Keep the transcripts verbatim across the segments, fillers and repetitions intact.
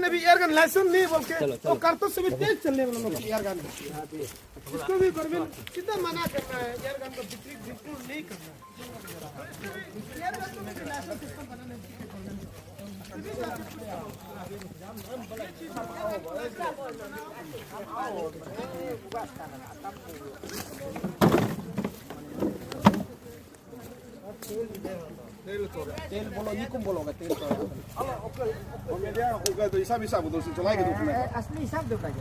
ने भी एयर गन लाइसेंस नहीं बोल के, वो कार्तूस से भी तेज चलने वाला लोग एयर गन। इसको भी परमिट सीधा मना करना है, एयर गन को बिक्री बिल्कुल नहीं करना है। एयर गन को भी लाइसेंस सिस्टम बनाना है। तेल बोलो, ये कौन बोलोगे? तेल तो। वो मीडिया को तो हिसाब, हिसाब तो चलाएंगे तो उसमें। असली हिसाब दो भाई।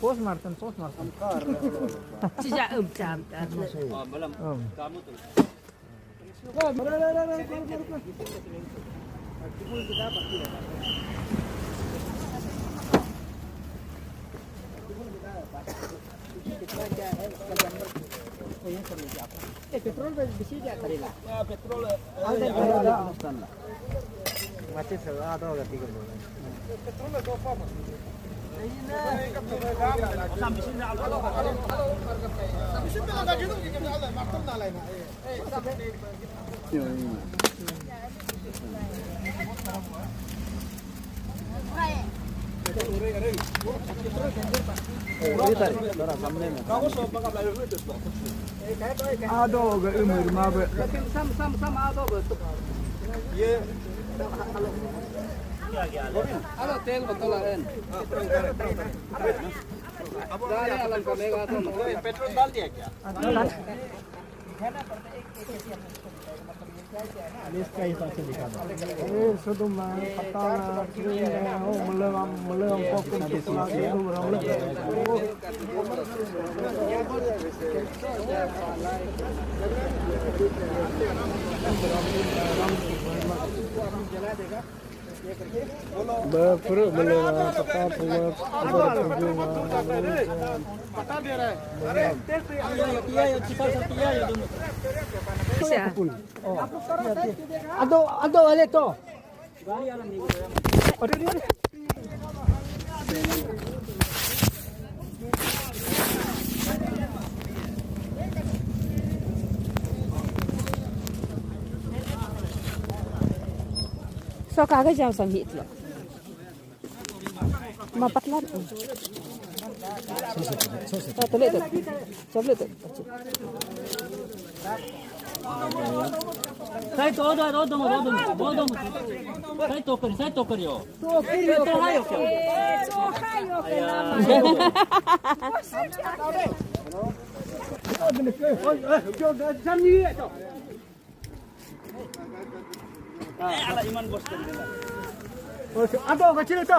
Post Martin, post Martin. Sejak em jam. Em. Petrol besi dia tadi lah. Petrol. Masih selalu ada orang tiga. Ado ga umur ma ba. Sam sam sam ado ba. Ye. Alo, tel botol a en. Dale, alam ka mega to. Petrol dal diya kya? Ayo, sodom na, patala, sodom na, oh, malam, malam, kokum, tukla, sodom, ramle. Ba pura bala pata pura pura. Ado, ado, ale to. So ka ga jaw sam hit lo. Ma patlat. Ta tele te. Chable te. Sai to do do do do do do. Sai to kar, sai to kar yo. To kar yo. Te hayo ko. To hayo ko. Ado ka chile to.